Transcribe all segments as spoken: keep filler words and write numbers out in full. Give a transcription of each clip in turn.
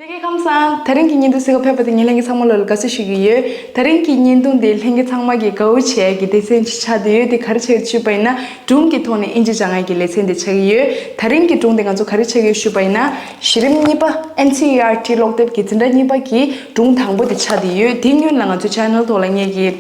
ལྷན་རྒྱས་ཁམས་བཟང་། དེ་རིང་གི་བརྙན་ཐུང་གཟིགས་ག་ཕེབས་པ་དེ་ངས་ལྷན་རྒྱས་ཚང་མ་ལོ་ལ་དགའ་བསུ་ཞུ་གི་ཡོད། དེ་རིང་གི་བརྙན་ཐུང་དེ་ལྷན་རྒྱས་ཚང་མ་གི་དགའ་བོ་བྱེད་ཡ་གི་སྡེ་ཚན་ཅིག་ཆགས་བསྡད་ཡོད། དེ་ག་རེ་ཆགས་ཡོད་ཞུས་པ་ཡིན་ན། སྒྲུང་གི་ཐོག་ནས་དབྱིན་ཇི་སྦྱང་ཡ་གི་ལེ་ཚན་དེ་ཆགས་ཀྱི་ཡོད། དེ་རིང་གི་སྒྲུང་དེ་ང་ཚོ་ག་རེ་ཆགས་ཀྱི་ཡོད་ཞུས་པ་ཡིན་ན། གཞི་རིམ་གཉིས་པ། ཨེན་སི་ཨི་ཨར་ཊི་ཀློག་དེབ་ཀྱི་འཛིན་གྲྭ་གཉིས་པ་གི་སྒྲུང་དང་པོ་དེ་ཆགས་བསྡད་ཡོད། དེ་སྔོན་ལ་ང་ཚོའི་ཆེ་ནལ་ཐོག་ལ་ངས་ཀྱི་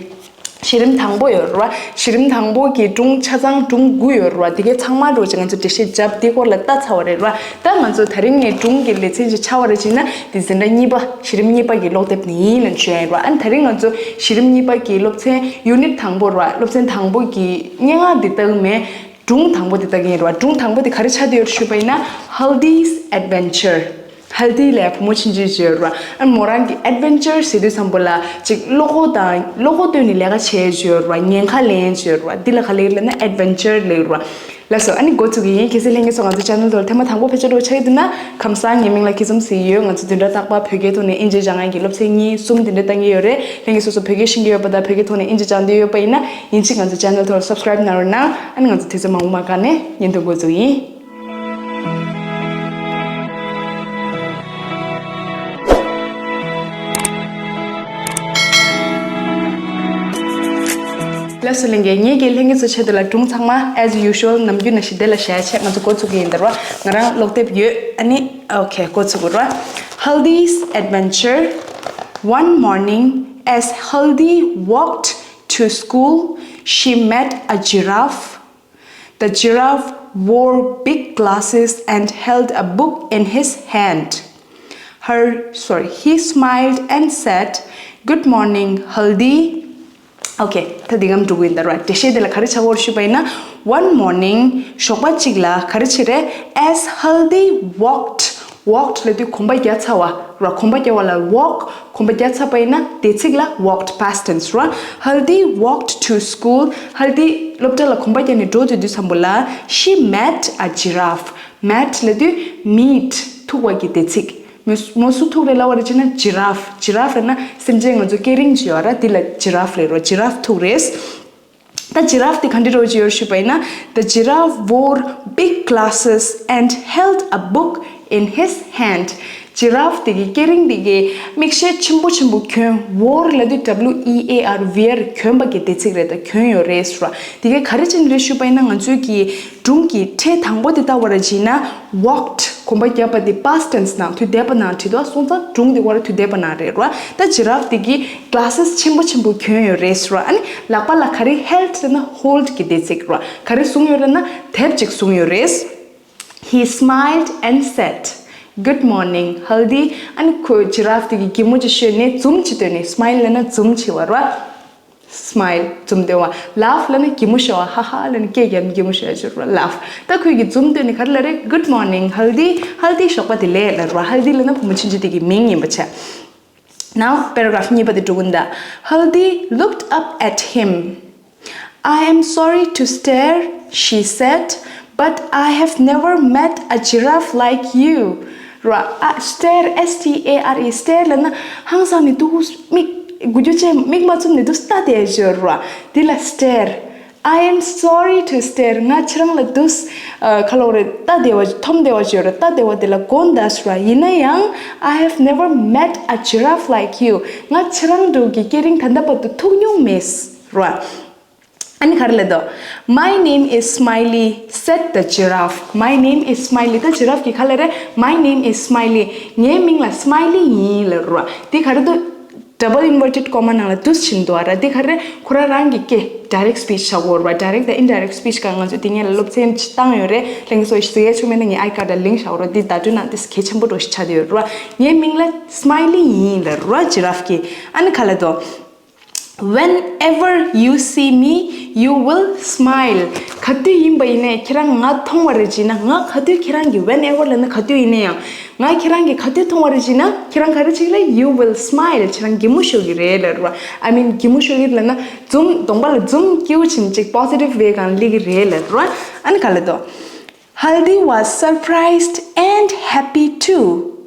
གཞི་རིམ་དང་པོ་ཡོད་རེད་བ། གཞི་རིམ་དང་པོ་གི་སྒྲུང་ཆ་ཚང་སྒྲུང་དགུ་ཡོད་རེད་བ། དེ་གའི་ཚང་མ་འགྲོ་ཅིག་ང་ཚོ་འགྲེལ་བཤད་བརྒྱབ་དེ་སྐོར་ལ་ལྟ་ཚར་བ་རེད་བ། ད་ང་ཚོ་དེ་རིང་ནས་སྒྲུང་གི་ལེ་ཚན་ཞིག་ཆགས་པ་རེད་ཅེ་ན། དེ་འཛིན་གྲྭ་གཉིས་པ། གཞི་རིམ་གཉིས་པ་གི་ཀློག་དེབ་ནས་ཡིན་ལབ་བརྗོད་ཡ་རེད་བ། ཨ་ནི་དེ་རིང་ང་ཚོ་གཞི་རིམ་གཉིས་པ་གི་སློབ་ཚན་ཡུ་ནིཊ་དང་པོ་རེད་བ། སློབ་ཚན་དང་པོ་གི་སྙན་ངག་འདི་ལྟ་གི་མེད། སྒྲུང་དང་པོ་དེ་ལྟ་གི་ཡིན་རེད་བ། སྒྲུང་དང་པོ་དེ་ག་རེ་ཆགས་བསྡད་ཡོད་ཞུས་པ་ཡིན་ན། Haldi's Adventure། ཧལ་དི་ལབ་ཡ་བུ་མོ་ཆུང་ཆུང་ཅིག་ཡོད་རེད་བ། ཨ་ནི་མོ་རང་གི་ཨེཌ་ཝེན་ཅར་ཟེར་དུས་ཙམ་པོ་ལ་ཅིག་བློ་ཁོག་དང་བློ་ཁོག་བཏོན་ནས་ལས་ཀ་བྱེད་ཡ་ཅིག་ཡོད་རེད་བ། ཉེན་ཁ་ལེན་ཡ་ཅིག་ཡོད་རེད་བ། འདི་ལ་ག་ལབ་ཀྱི་ཡོད་ལབ་ན་ཨེཌ་ཝེན་ཅར་ལབ་ཀྱི་ཡོད་རེད་བ། ལགས་སོ། ཨ་ནི་འགོ་བཙུགས་ཀྱི་ཡིན། གལ་སྲིད་ལྷན་རྒྱས་ཚོ་ང་ཚོ་ཆེ་ནལ་ཐོག་ལ་ཐེངས་མ་དང་པོ་ཕེབས་ཆ་འགྲོ་ཆགས་ཀྱི་འདུག་ན། ཁམས་བཟང་། ངའི་མིང་ལ་སྐྱིད་འཛོམས་ཟེར་གྱི་ཡོད། ང་ཚོ་བདུན་ཕྲག་རྟག་པར་བོད་སྐད་ཐོག་ནས་དབྱིན་ཇི་སྦྱང་ཡ་གི་སློབ་ཚན་གཉིས་གསུམ་དེ་འདྲ་བཏང་གི་ཡོད་རེད། ལྷན་རྒྱས་སོ་སོ་བོད་སྐད་ཤེས་ཀྱི་ཡོད་པ་དང་བོད་སྐད་ཐོག་ནས་དབྱིན་ཇི་སྦྱང་འདོད་ཡོད་པ་ཡིན་ན། ཡིན་གཅིག་ང་ཚོ་ཆེ་ནལ་ཐོག་ལ་སབ་སི་ཀ་རེབ་གནང་རོགས་གནང་། ཨ་ནི་ང་ཚོ་དུས་ཚོད་མང་པོ་མ་བཀག་ནས་བརྙན་ཐུང་འགོ་འཛུགས་ཡིན། ལགས་སོ། ལྷན་རྒྱས། ངེད་ཀྱིས་ལྷན་རྒྱས་ཚོའི་ཆེད་དུ་ལ་སྒྲུང་ཚང་མ་as usual ནམ་རྒྱུན་ནང་བཞིན་དེ་ལ་བཞག་ཡ་ཆེད་ང་ཚོ་འགོ་ཚུགས་ཀྱི་ཡིན། ད་རུང་ང་རང་ཀློག་དེབ་ཡོད། ཨ་ནི་ཨོ་ཁེ། འགོ་ཚུགས་དགོས་ར། Haldi's Adventure. One morning, as Haldi walked to school, she met a giraffe. The giraffe wore big glasses and held a book in his hand. Her, sorry, he smiled and said, "Good morning, Haldi." Okay, ད་འདི་གམ་འགྲོ་གི་ཡིན་ད་ར། འགྲེལ་བཤད་དེ་ལ་ག་རེ་ཆགས་ཀྱི་ཡོད་ཞུས་པ་ཡིན་ན། One morning, ཞོགས་པ་གཅིག་ལ་ག་རེ་བྱས་རེད། As Haldi walked, walked ལབ་དུས་གོམ་པ་རྒྱག་ཚར་བ་ར། གོམ་པ་རྒྱག་པ་ལ་walk། གོམ་པ་རྒྱག་ཚར་བ་ཡིན་ན་དེ་ཚིག་ལ་walked past tense ར། Haldi walked to school. ཧལ་དི་སློབ་གྲྭ་ལ་གོམ་པ་རྒྱག་ནས་འགྲོ་དུས་དུས་ཙམ་པོ་ལ། She met a giraffe. Met ལབ་དུས་meet ཐུག་པ་གི་དེ་ཚིག་མོ་སུ་ཐུག་རེད་ལབ་པ་རེད་ཅེ་ན། Giraffe. Giraffe ལབ་ན་སེམས་ཅན་ང་ཚོ་སྐེ་རིང་ཅིག་ཡོད་ར། དེ་ལ་giraffe ལབ་ར། Giraffe ཐུག་རེད། ད་ཇི་ར་ཧྥ་དེ་ག་འདྲ་འདྲ་བོ་ཅིག་ཡོད་ཞུས་པ་ཡིན་ན། The giraffe wore big glasses and held a book in his hand. ཇི་ར་ཧྥ་དེ་གི་སྐེ་རིང་དེ་གི་མིག་ཤེལ་ཆེན་པོ་ཆེན་པོ་གྱོན། Wore ལབ་དུས་W E A R, wear གྱོན་པ་གི་དེ་ཚིག་རེད། ད་གྱོན་ཡོད་རེད་ཟེར་བ། དེ་གའི་ག་རེ་བྱས་ནས་རེད་ཞུས་པ་ཡིན་ན། ང་ཚོའི་གི་སྒྲུང་གི་ཕྲད་དང་པོ་དེ་ལྟ་བ་ར་བྱས་ན། Walked གོམ་པ་བརྒྱབ་པ་དེ་past tense ནང་དུས་འདས་པ་ནང་བྲིས་འདུག་སོང་ཙང་སྒྲུང་དེ་བར་དུས་འདས་པ་ནང་རེད་ར། ད་ཇི་ར་ཧྥ་དེ་གི་glasses ཆེན་པོ་ཆེན་པོ་གྱོན་ཡོད་རེད་ཟེར་བ། ཨ་ནི་ལག་པ་ལ་ག་རེ་held ཟེར་ན་hold གི་དེ་ཚིག་ར། ག་རེ་བཟུང་ཡོད་རེད་ན་དེབ་ཅིག་བཟུང་ཡོད་རེད། He smiled and said, "Good morning, Haldi." ཨ་ནི་ཁོས་ཇི་ར་ཧྥ་དེ་གི་གད་མོ་ཅིག་ཤོར་ནས་འཛུམ་ཅིག་བཏོན་ནས། Smile ལབ་ན་འཛུམ་ཆེ་བ་ར། Smile འཛུམ་བསྟན་པ། Laugh ལབ་ན་གད་མོ་ཤོར་བ། ཧ་ཧ་ལབ་ན་སྐད་རྒྱག་ནས་གད་མོ་ཤོར་ཡ་ཅིག་ར། Laugh། ད་ཁོས་གི་འཛུམ་བཏོན་ནས་ག་རེ་ལབ་རེད། Good morning, Haldi. ཧལ་དི་ཞོགས་པ་བདེ་ལེགས་ལབ་ར། ཧལ་དི་ལབ་ན་བུ་མོ་ཆུང་ཆུང་དེ་གི་མིང་ཡིན་པ་བྱས། Now paragraph གཉིས་པ་དེ་འགྲོ་གི་ཡིན་ད། Haldi looked up at him. "I am sorry to stare," she said, "but I have never met a giraffe like you." ར། ཨ། Stare, S T A R E, stare ལབ་ན་ཧང་སངས་ནས་འདུག་མིག་འགུལ་སྐྱོད་བྱས། མིག་མ་བཙུམ་ནས་འདུག་ལྟ་བསྡད་ཡ་ཅིག་ཡོད་ར། འདི་ལ་stare། I am sorry to stare. ང་ཁྱེད་རང་ལ་འདུག་ཨ། ག་ལབ་དགོས་རེད། ལྟ་བསྡད་པ། མཐོང་བསྡད་པ་ཅིག་ཡོད་ར། ལྟ་བསྡད་པ་དེ་ལ་དགོངས་དག་ཟེར་བ། ཡིན་ན་ཡང་། I have never met a giraffe like you. ང་ཁྱེད་རང་འདྲ་བོ་གི་སྐེ་རིང་ད་ལྟ་བར་དུ་ཐུག་མྱོང་མེད་ར། ཨ་ནི་ག་རེ་ལབ་འདུག My name is Smiley, said the giraffe. My name is Smiley. ད་ཇི་ར་ཧྥ་གིས་ག་ལབ་རེད། My name is Smiley. ངའི་མིང་ལ་སྨའི་ལི་ཡིན་ལབ་ར། དེ་ག་རེ་འདུག Double inverted comma ནང་ལ་འདུག་སེ་བྲིས་འདུག་ར། དེ་ག་རེ། ཁོ་རང་རང་གི་སྐད། Direct speech བྱ་དགོས་ར། Direct དང་indirect speech ག་ང་ཚོས་དེ་སྔོན་ལ་སློབ་ཚན་ཅིག་བཏང་ཡོད་རེད། ལྷན་རྒྱས་ཚོ་གཟིགས་ཡ་བྱུང་མེད་ན་ངའི་ཨའི་ཀཌ་ལ་ལིང་བཞག་ར། དེ་བརྡ་སྤྲོད་ནང་དེ་གལ་ཆེན་པོ་འདྲ་བོ་ཞིག་ཆགས་བསྡད་ཡོད་ར། ངའི་མིང་ལ་སྨའི་ལི་ཡིན་ལབ་ར། ཇི་ར་ཧྥ་གིས། ཨ་ནི་ག་ལབ་འདུག Whenever you see me, you will smile. ག་དུས་ཡིན་པ་ཡིན་ནའི་ཁྱེད་རང་ང་མཐོང་བ་རེད་བྱས་ན། ང་ག་དུས་ཁྱེད་རང་གི། Whenever ལབ་ན་ག་དུས་ཡིན་ན་ཡང་། ང་ཁྱེད་རང་གི་ག་དུས་མཐོང་བ་རེད་བྱས་ན། ཁྱེད་རང་ག་རེ་བྱེད་ཀྱི་རེད། You will smile. ཁྱེད་རང་གད་མོ་ཤོར་གྱི་རེད་ལབ་ར། I mean གད་མོ་ཤོར་གྱི་རེད་ལབ་ན་འཛུམ། གདོང་པ་ལ་འཛུམ་སྐྱིད་པོ་བྱས་ནས་ཅིག་positive way སྒང་སླེབས་ཀྱི་རེད་ལབ་ར། ཨ་ནི་ག་ལབ་འདུག Haldi was surprised and happy too.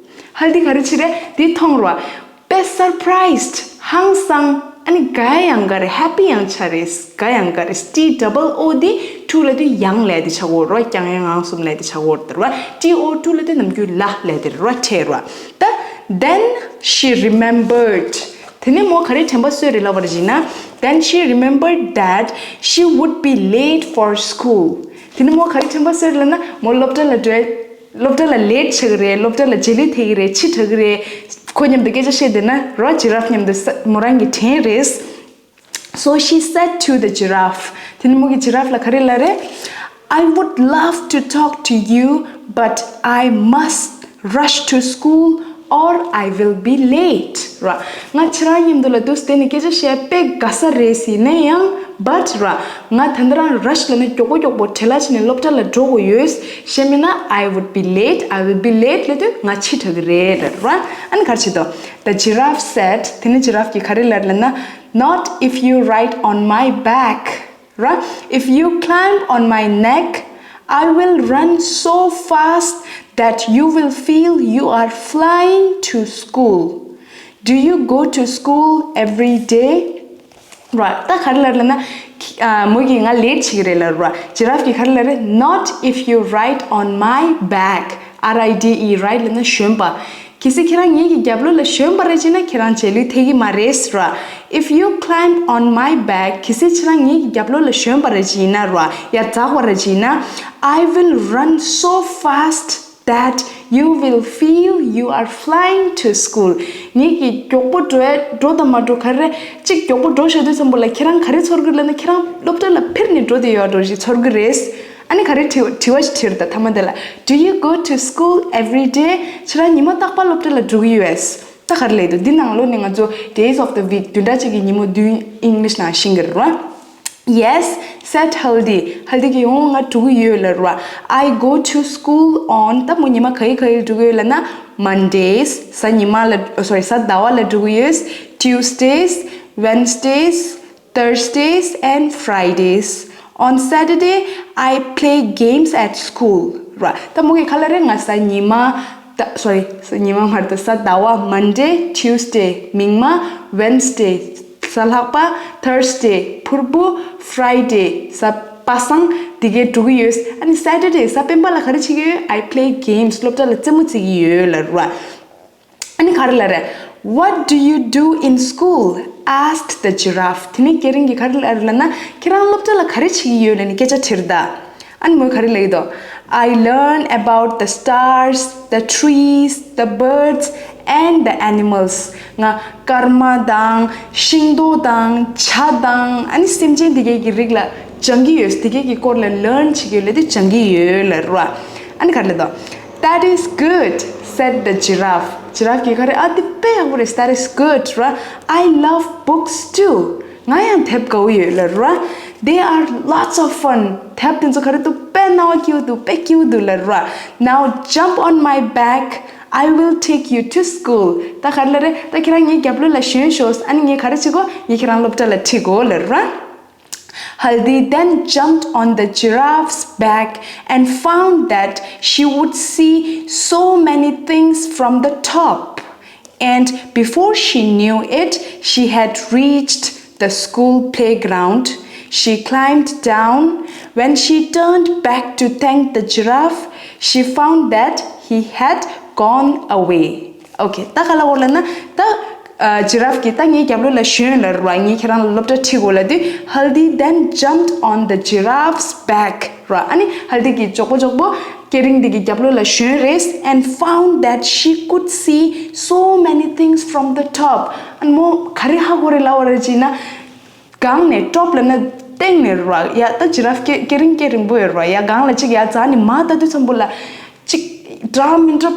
ཧལ་དི་ག་རེ་བྱས་རེད། དེ་མཐོང་ར། དཔེ་surprised ཧང་སངས། ཨ་ནི་དགའ་ཡང་དགའ་རེད། Happy ཡང་ཆགས་རེད། དགའ་ཡང་དགའ་རེད། T double O དེ་too ལབ་དུས་ཡང་ལབ་དེ་ཆགས་ཀྱི་ཡོད་ར། ཀྱང་ཡང་ངང་གསུམ་ལབ་དེ་ཆགས་ཀྱི་ཡོད་ར། T O too ལབ་དུས་ནམ་རྒྱུན་ལ་ལབ་དེ་ར། ཁྲལ་ར། ད་ Then she remembered. དེ་ནས་མོ་ག་རེ་དྲན་པ་གསོས་རེད་ལབ་པ་རེད་ཅེ་ན། Then she remembered that she would be late for school. དེ་ནས་མོ་ག་རེ་དྲན་པ་གསོས་རེད་ལབ་ན། མོ་སློབ་གྲྭ་ལ་འགྲོ། སློབ་གྲྭ་ལ་ལེཊ་ཆགས་ཀྱི་རེད། སློབ་གྲྭ་ལ་རྗེས་ལུས་ཐེབས་ཀྱི་རེད། ཕྱི་དྲགས་ཀྱི་རེད། ཁོ་མཉམ་དུ་སྐད་ཆ་བཤད་བསྡད་ན་རོ། ཇི་ར་ཧྥ་མཉམ་དུ་ས་མོ་རང་གི་དྲན་རེད། So she said to the giraffe. དེ་ནས་མོ་གིས་ཇི་ར་ཧྥ་ལ་ག་རེ་ལབ་རེད། I would love to talk to you, but I must rush to school or I will be late. ར། ང་ཁྱེད་རང་མཉམ་དུ་ལ་འདུག་སེ་བསྡད་ནས་སྐད་ཆ་བཤད་དཔེ་དགའ་ས་རེད་ཟེར་ནས་ཡང་། But ར། ང་ད་ལྟ་རང་ར་ཤི་ལབ་ན་མགྱོགས་པོ་མགྱོགས་པོ་བྲེལ་བ་བྱས་ནས་སློབ་གྲྭ་ལ་འགྲོ་དགོས་ཡོད། གཞན་མིན་ན། I would be late, I will be late ལབ་དུས་ང་ཕྱི་དྲགས་ཀྱི་རེད་ར། ཨ་ནི་ག་རེ་བྱེད་དོ། The giraffe said. དེ་ནས་ཇི་ར་ཧྥ་གིས་ག་རེ་ལབ་ལབ་ན། Not if you ride on my back. ར། If you climb on my neck, I will run so fast that you will feel you are flying to school. Do you go to school every day? ར། ད་ག་རེ་ལབ་ལབ་ན། ཨ། མོ་གིས་ང་ལེཊ་བྱེད་ཀྱི་རེད་ལབ་ར། ཇི་ར་ཧྥ་གིས་ག་རེ་ལབ་རེད། Not if you ride on my back. R I D E, ride ལབ་ན་ཞོན་པ། གལ་སྲིད་ཁྱེད་རང་ངེད་ཀྱི་རྒྱབ་ལོགས་ལ་ཞོན་པ་རེད་ཅེ་ན། ཁྱེད་རང་རྗེས་ལུས་ཐེབས་ཀྱི་མ་རེད་ར། If you climb on my back, གལ་སྲིད་ཁྱེད་རང་ངེད་ཀྱི་རྒྱབ་ལོགས་ལ་ཞོན་པ་རེད་ཅེ་ན་ར། ཡ་འཛེགས་པ་རེད་ཅེ་ན། I will run so fast that you will feel you are flying to school. ངེད་ཀྱིས་མགྱོགས་པོ་འགྲོ་ཡ་འགྲོ་དང་མ་འགྲོ་ག་རེ། གཅིག་མགྱོགས་པོ་འགྲོ་བཞག་དུས་ཙམ་པ་ལ་ཁྱེད་རང་ག་རེ་ཚོར་གི་ལབ་ན། ཁྱེད་རང་སློབ་གྲྭ་ལ་འཕུར་ནས་འགྲོ་བསྡད་ཡོད་འདྲ་ཞིག་ཚོར་གི་རེད། ཨ་ནི་ག་རེ་དྲི་དྲི་བ་ཞིག་དྲིས་ར། ད་མཐའ་མ་དེ་ལ། Do you go to school every day? ཁྱེད་རང་ཉི་མ་རྟག་པར་སློབ་གྲྭ་ལ་འགྲོ་གི་ཡོད། ད་ག་རེ་ལབ་འདུག་འདི་ནང་ལོགས་ནས་ང་ཚོ་days of the week བདུན་ཕྲག་གཅིག་གི་ཉིན་མོ་བདུན་English ནང་ཤེས་ཀྱི་རེད་ར། Yes, said Haldi. ཧལ་དི་གིས་འོང་ང་འགྲོ་གི་ཡོད་ལབ་ར། I go to school on, ད་མོ་ཉི་མ་ག་ཡི་ག་ཡི་འགྲོ་གི་ཡོད་ལབ་ན། Mondays, གཟའ་ཉི་མ་ལ། ཨོ། སོ་རི། གཟའ་ཟླ་བ་ལ་འགྲོ་གི་ཡོད། Tuesdays, Wednesdays, Thursdays and Fridays. On Saturday, I play games at school. ར། ད་མོ་གིས་ག་རེ་ལབ་རེད། ང་གཟའ་ཉི་མ། ད། སོ་རི། གཟའ་ཉི་མ་མ་རེད། ད་གཟའ་ཟླ་བ། Monday, Tuesday མིག་དམར། Wednesday གཟའ་ལྷག་པ། Thursday ཕུར་བུ། Friday གཟའ་པ་སངས། འདི་གའི་འགྲོ་གི་ཡོད། ཨ་ནི་Saturday གཟའ་སྤེན་པ་ལ་ག་རེ་བྱེད་ཀྱི་ཡོད། I play games. སློབ་གྲྭ་ལ་རྩེད་མོ་རྩེ་གི་ཡོད་ལབ་ར། ཨ་ནི་ག་རེ་ལབ་རེད། What do you do in school? asked the giraffe. དེ་ནས་སྐེ་རིང་གིས་ག་རེ་ལབ་རེད་ལབ་ན། ཁྱེད་རང་སློབ་གྲྭ་ལ་ག་རེ་བྱེད་ཀྱི་ཡོད་ལབ་ནས་སྐད་ཆ་དྲིས་ར། ད་ཨ་ནི་མོས་ག་རེ་ལབ་ཀྱི་འདུག I learn about the stars, the trees, the birds and the animals. ང་སྐར་མ་དང་། ཤིང་ཏོག་དང་། བྱ་དང་། ཨ་ནི་སེམས་ཅན་དེ་གའི་གི་རིགས་ལ་སྦྱང་གི་ཡོད། དེ་གའི་གི་སྐོར་ལ་learn བྱེད་ཀྱི་ཡོད་ལབ་དུས་སྦྱང་གི་ཡོད་ལབ་ར། ཨ་ནི་ག་རེ་ལབ་འདུག That is good, said the giraffe. ཇི་ར་ཧྥ་གིས་ག་རེ། ཨ། དེ་དཔེ་ཡག་པོ་རེད། That is good ར། I love books too. ང་ཡང་དེབ་དགའ་བོ་ཡོད་ལབ་ར། They are lots of fun. དེབ་དེ་ཚོ་ག་རེ་འདུག་དཔེ་རྣ་བ་སྐྱིད་པོ་འདུག་དཔེ་སྐྱིད་པོ་འདུག་ལབ་ར། Now jump on my back, I will take you to school. ད་ག་རེ་ལབ་རེད། ད་ཁྱེད་རང་ངའི་རྒྱབ་ལོགས་ལ་ཞོན་ཤོག་ཨ་ནི་ངས་ག་རེ་བྱེད་དགོས། ངས་ཁྱེད་རང་སློབ་གྲྭ་ལ་ཁྲིད་དགོས་ལབ་ར། Haldi then jumped on the giraffe's back and found that she would see so many things from the top. And before she knew it, she had reached the school playground. She climbed down. When she turned back to thank the giraffe, she found that he had gone away. Okay, ད་ག་རེ་ལབ་ཀྱི་ཡོད་ལབ་ན། ད། ཨ། ཇི་ར་ཧྥ་གིས་ད་ངའི་རྒྱབ་ལོགས་ལ་ཞོན་ལབ་ར། ངས་ཁྱེད་རང་ལ་སློབ་གྲྭ་ཁྲིད་དགོས་ལབ་དུས། Haldi then jumped on the giraffe's back ར། ཨ་ནི་ཧལ་དི་གིས་མགྱོགས་པོ་མགྱོགས་པོ་སྐེ་རིང་དེ་གི་རྒྱབ་ལོགས་ལ་ཞོན་རེད། And found that she could see so many things from the top. ཨ་ནི་མོ་ག་རེ་ཧ་གོ་རེད་ལབ་པ་རེད་ཅེ་ན། སྒང་ནས། top ལབ་ན་སྟེང་ནས་ར། ཡ། ད་ཇི་ར་ཧྥ་སྐེ་སྐེ་རིང་སྐེ་རིང་པོ་ཡོད་ར། ཡ། སྒང་ལ་གཅིག་ཡར་འཛེགས་ནས་མར་ལྟ་དུས་ཙམ་པོ་ལ། གཅིག་འདྲ་མི་འདྲ་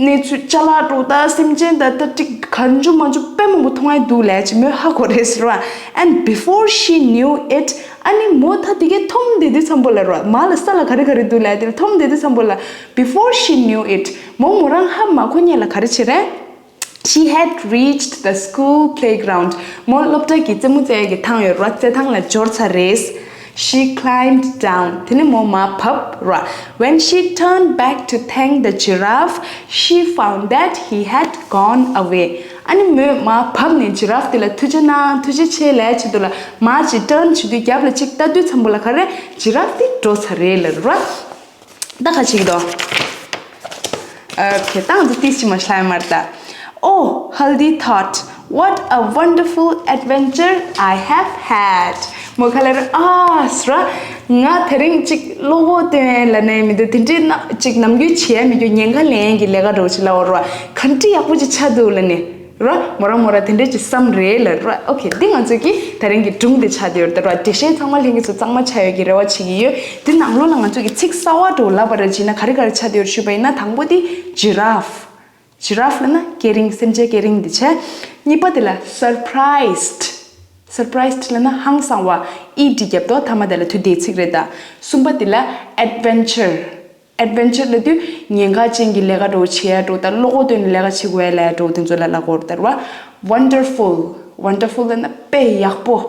གནས་ཚུལ། ཅ་ལག་འདྲ་པོ་དང་སེམས་ཅན་དང་། ད་གཅིག་གང་བྱུང་མང་བྱུང་དཔེ་མང་པོ་མཐོང་ཡ་འདུག་ལབ་ཅེས་མོས་ཧ་གོ་རེད་ཟེར་བ། And before she knew it, ཨ་ནི་མོ་ད་དེ་གའི་མཐོང་བསྡད་དུས་ཙམ་པོ་ལ་ར། མར་ལ་ས་ལ་ག་རེ་ག་རེ་འདུག་ལབ་དེ་མཐོང་བསྡད་དུས་ཙམ་པོ་ལ། Before she knew it, མོ་མོ་རང་ཧ་མ་གོ་སྔོན་ལ་ག་རེ་བྱས་རེད། She had reached the school playground. མོ་སློབ་གྲྭ་གི་རྩེད་མོ་རྩེ་ཡ་གི་ཐང་ཡོད་ར། རྩེད་ཐང་ལ་འབྱོར་ཚར་རེད། She climbed down. དེ་ནས་མོ་མར་བབས་ར། When she turned back to thank the giraffe, she found that he had gone away. ཨ་ནི་མོས་མར་བབས་ནས་ཇི་ར་ཧྥ་དེ་ལ་ཐུགས་རྗེ་གནང་། ཐུགས་རྗེ་ཆེ་ལབ་ཡ་ཆེད་དུ་ལ་མར་ཅིག་turn བྱེད་དུས་རྒྱབ་ལ་ཅིག་ལྟ་དུས་ཙམ་པོ་ལ་ག་རེ། ཇི་ར་ཧྥ་དེ་འགྲོ་ཚར་རེད་ལབ་ར། ད་ག་ཅིག་དོ། ཨོ་ཁེ། ད་ང་ཚོ་ཏིས་ཅི་མ་ཤ་ལ་མར་ད། Oh, Haldi thought, what a wonderful adventure I have had. མོ་ཁ་ལ་ར་ཨ་སི་ར། ང་དེ་རིང་ཅིག་བློ་ཁོག་བཏོན་ལ་ནས་མི་འདུག་དེ་འདྲའི་ན་ཅིག་ནམ་རྒྱུན་བྱེད་ཡ་མི་འདུག་ཉེན་ཁ་ལེན་གྱི་ལས་ཀ་འགྲོ་ཆེ་ལ་འོ་ར། ག་འདྲ་ཡག་པོ་ཅིག་ཆགས་འདུག་ལ་ནས། ར། མོ་རང་མོ་རང་དེ་འདྲས་ཅིག་བསམ་རེད་ལ་ར། ཨོ་ཁེ། འདི་ང་ཚོས་ཀྱིས་ད་རིང་གི་སྒྲུང་འདི་ཆགས་བསྡད་ཡོད་རེད་ད་ར། འགྲེལ་བཤད་ཚང་མ་ལྷན་རྒྱས་ཚོ་གཙང་མ་ཆགས་ཡོད་ཀྱི་རེ་བ་བྱེད་ཀྱི་ཡོད། འདི་ནང་ལོགས་ལ་ང་ཚོས་ཀྱིས་ཚིག་གསར་བ་འགྲོ་ལབ་པ་ར་བྱས་ན་ག་རེ་ག་རེ་ཆགས་བསྡད་ཡོད་ཞུས་པ་ཡིན་ན། དང་པོ་འདི་ཇི་ར་ཧྥ། ཇི་ར་ཧྥ་ལབ་ན་སྐེ་རིང་། སེམས་ཅན་སྐེ་རིང་འདི་བྱས། གཉིས་པ་འདི་ལ་སར་པ་རའི་སི། སར་པ་རའི་སི་ལབ་ན་ཧང་སང་བ། ཨི་ཌི་རྒྱབ་དོ་ཐ་མ་དེ་ལ་ཐུ་དེ་ཚིག་རེད་ད། གསུམ་པ་དེ་ལ་ཨེཌ་ཝེན་ཅར། ཨེཌ་ཝེན་ཅར་ལབ་དུས་ཉེན་ཁ་ཅན་གྱི་ལས་ཀ་འགྲོ་བྱེད་ཡ་འགྲོ་ད་བློ་ཁོག་བཏོན་ནས་ལས་ཀ་བྱེད་དགོས་ཡ་ལ་འགྲོ་དེ་ཚོ་ལ་ལབ་དགོས་རེད་ད་ར་བ། ཝན་ཌར་ཧྥུལ། ཝན་ཌར་ཧྥུལ་ལབ་ན་དཔེ་ཡག་པོ།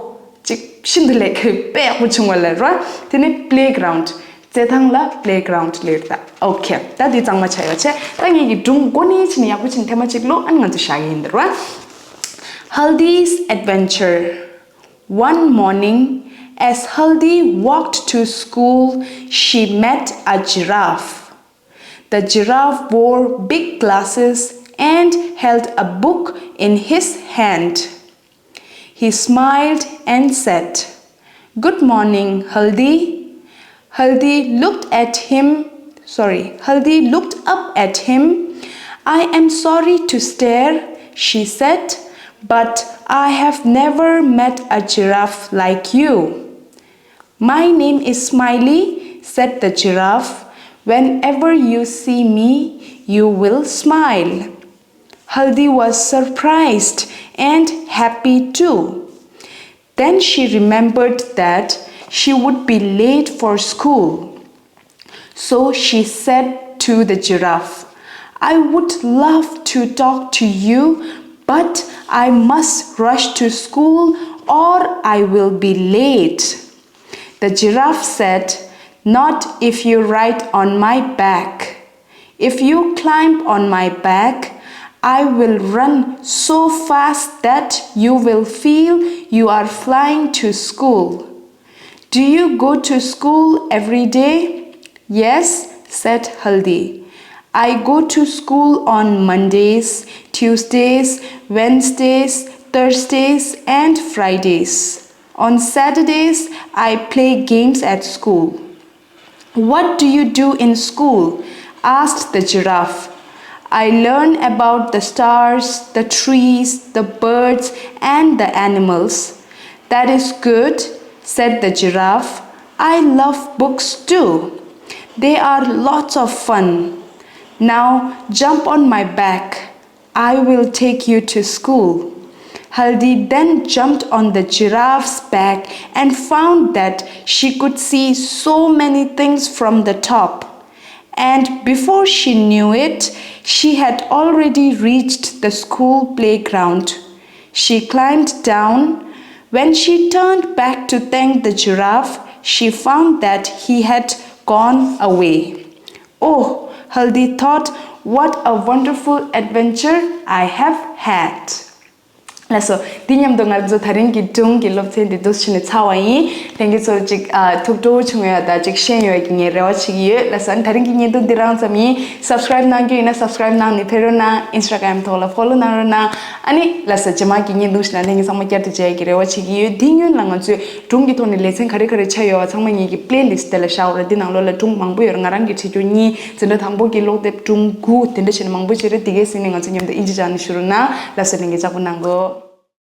ཅིག་ཤིན་ཏུ་ལས་ཀ་དཔེ་ཡག་པོ་བྱུང་བ་ལ་ར་བ། དེ་ནས་པི་ལེ་གྷ་རའུན་ཌི། རྩེད་ཐང་ལ་པི་ལེ་གྷ་རའུན་ཌི་ལབ་རེད་ད། ཨོ་ཁེ། ད་དེ་གཙང་མ་ཆགས་ཡོད་བྱས། ད་ངེད་ཀྱི་སྒྲུང་འགོ་ནས་ཕྱིན་ནས་ཡག་པོ་ཕྱིན་ཐེངས་མ་གཅིག་ལོ་ཨ་ནི་ང་ཚོ་བཞག་གི་ཡིན་ད་ར་བ། Haldi's adventure. One morning, as Haldi walked to school, she met a giraffe. The giraffe wore big glasses and held a book in his hand. He smiled and said, "Good morning, Haldi." Haldi looked at him, sorry, Haldi looked up at him. "I am sorry to stare," she said, "but I have never met a giraffe like you." "My name is Smiley," said the giraffe. "Whenever you see me, you will smile." Haldi was surprised and happy too. Then she remembered that she would be late for school. So she said to the giraffe, "I would love to talk to you, but I must rush to school or I will be late." The giraffe said, "Not if you ride on my back. If you climb on my back, I will run so fast that you will feel you are flying to school." "Do you go to school every day?" "Yes," said Haldi. "I go to school on Mondays, Tuesdays, Wednesdays, Thursdays, and Fridays. On Saturdays, I play games at school." "What do you do in school?" asked the giraffe. "I learn about the stars, the trees, the birds, and the animals." "That is good," said the giraffe. "I love books too. They are lots of fun. Now jump on my back. I will take you to school." Haldi then jumped on the giraffe's back and found that she could see so many things from the top. And before she knew it, she had already reached the school playground. She climbed down. When she turned back to thank the giraffe, she found that he had gone away. Oh, Haldi thought, what a wonderful adventure I have had. ལགས་སོ། འདི་མཉམ་དུ་ང་ཚོ་ད་རིང་གི་སྒྲུང་གི་སློབ་ཚན་འདི་འདུག་སེ་བྱས་ནས་ཚར་བ་ཡིན། ལྷན་རྒྱས་ཚོ་ཅིག་ཨ་ཐུགས་སྤྲོ་བོ་བྱུང་ཡོད་དང་ཅིག་ཤེས་ཡོད་ཀྱི་ངས་རེ་བ་བྱེད་ཀྱི་ཡོད། ལགས་སོ། ཨ་ནི་ད་རིང་གི་བརྙན་ཐུང་འདི་རང་ཙམ་ཡིན། སབ་སི་ཀ་རའིབ་གནང་རྒྱུ་ཡིན་ན་སབ་སི་ཀ་རའིབ་གནང་ནས་ཕེབས་རོགས་གནང་། ཨིན་སི་ཊ་གྷ་རམ་ཐོག་ལ་ཕོ་ལོ་གནང་རོགས་གནང་། ཨ་ནི་ལགས་སོ། རྗེས་མ་གི་བརྙན་ཐུང་ཞིག་ནང་ལྷན་རྒྱས་ཚང་མ་བསྐྱར་དུ་མཇལ་ཡག་གི་རེ་བ་བྱེད་ཀྱི་ཡོད། འདི་སྔོན་ལ་ང་ཚོས་སྒྲུང་གི་ཐོག་ནས་ལེ་ཚན་ག་རེ་ག་རེ་ཆགས་ཡོད་པ་ཚང་མ་ངེད་ཀྱི་པི་ལེ་ལིསི་ཊི་དེ་ལ་བཞག་ཡོད་རེད། འདི་ནང་ལོགས་ལ་སྒྲུང་མང་པོ་ཡོད་རེད། ང་རང་གིས་བྲིས་རྒྱུ་གཉིས། འཛིན་གྲྭ་དང་པོ་གི་ཀློག་དེབ་སྒྲུང་དགུ། དེ་འདྲ་བྱས་ནས་མང་པོ་ཅིག་རེད། དེ་གའི་ཟིན་ནས་ང་ཚོ་མཉམ་དུ་ཨིན་ཇི་སྦྱང་ནས་ཞུ་རོགས་གནང་། ལགས་སོ། ལྷན་རྒྱས་ལྕགས་པོ་གནང་གོ།